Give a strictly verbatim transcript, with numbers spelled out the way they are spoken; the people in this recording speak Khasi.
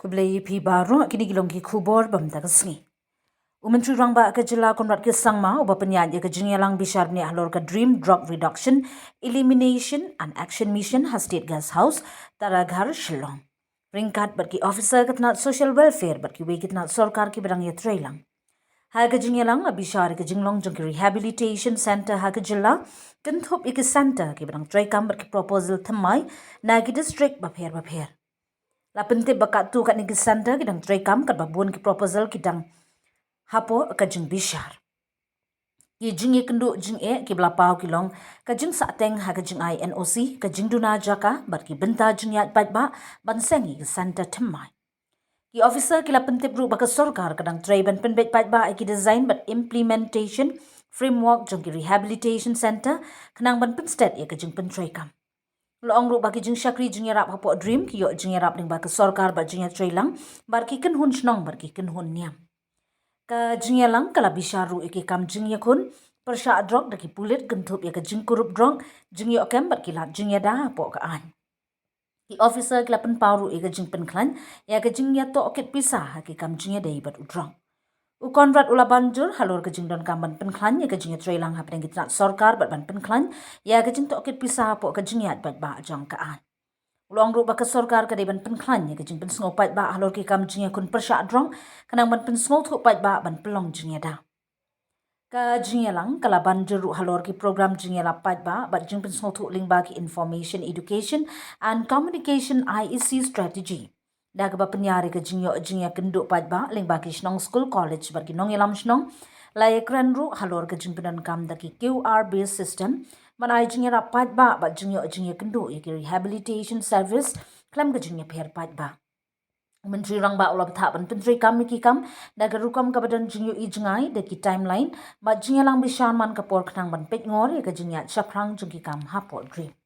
Khublei phi baroh, kine ki long ki khubor bam da ka sngi. U Myntri Rangbah ka jylla Conrad K Sangma uba pynïaid ïa ka jingïalang bishar bniah halor ka DREAM, Drug Reduction, Elimination and Action Mission ha State Guest House, Taraghar, Shillong, ryngkat bad ki officer ka tnat Social Welfare bad kiwei ki tnat sorkar kiba dang ïatreilang. Ha ka jingïalang la bishar ïa ka jinglong jong ki rehabilitation centre ha ka jylla, kynthup ïa ki centre kiba dang treikam bad ki proposal thymmai na ki district bapher bapher. La pyntip ba katto katne ki centre ki dang treikam katba bun ki proposal ki dang hapoh ka jingbishar. Ki jingïakynduh jingeh kiba la paw ki long ka jingsahteng ha ka jingai NOC, ka jingduna jaka bad ki bynta jingïaid paidbah ban seng ïa ki centre thymmai. Ki officer ki la pyntip ruh ba ka sorkar ka dang trei ban pynbeit paidbah ïa ki design bad implementation framework jong ki rehabilitation centre khnang ban pynstet ïa ka jingpyntreikam. La ong ruh ba ki jingshakri jingïarap hapoh DREAM ki ïoh jingïarap lyngba ka sorkar bad jingïatreilang bad ki kynhun shnong bad ki kynhun niam. Ka jingïalang ka la bishar ruh ïa ki kam jingïakhun pyrshah drok da ki pulit kynthup ïa ka jingkurup drok, jingïoh kem bad ki lad jingïada hapoh ka aiñ. Ki officer ki la pynpaw ruh ïa ka jingpynkhlaiñ ïa ka jingïatohkit pisa ha ki kam jingïadei bad u drok. U Conrad u la ban jur halor ka jingdonkam ban pynkhlaiñ ïa ka jingïatreilang hapdeng ki tnat sorkar bad ban pynkhlaiñ ïa ka jingtohkit pisa hapoh ka jingïaid paidbah jong ka aiñ. U la ong ruh ba ka sorkar ka dei ban pynkhlaiñ ïa ka jingpynsngew paidbah halor ki kam jingïakhun pyrshah drok khnang ban pynsngewthuh paidbah ban pynlong jingïada. Ka jingïalang ka la ban jur ruh halor ki program jingïalap paidbah bad jingpynsngewthuh lyngba ki Information, Education and Communication, IEC, strategy, da kaba pynïar ïa ka jingïoh jingïakynduh paidbah lyngba ki shnong, skul, college bad ki nongïalam shnong. La ïakren ruh halor ka jingpyndonkam da ki QR based system ban ai jingïarap paidbah bad jingïoh jingïakynduh ïa ki rehabilitation service khlem ka jingïapher paidbah. U Myntri Rangbah u la bthah ban pyntreikam ïa ki kam da ka rukom kaba don jingïohi jngai da ki timeline bad jingïalang bishar man ka por khnang ban peitngor ïa ka jingïaid shaphrang jong ki kam hapoh DREAM.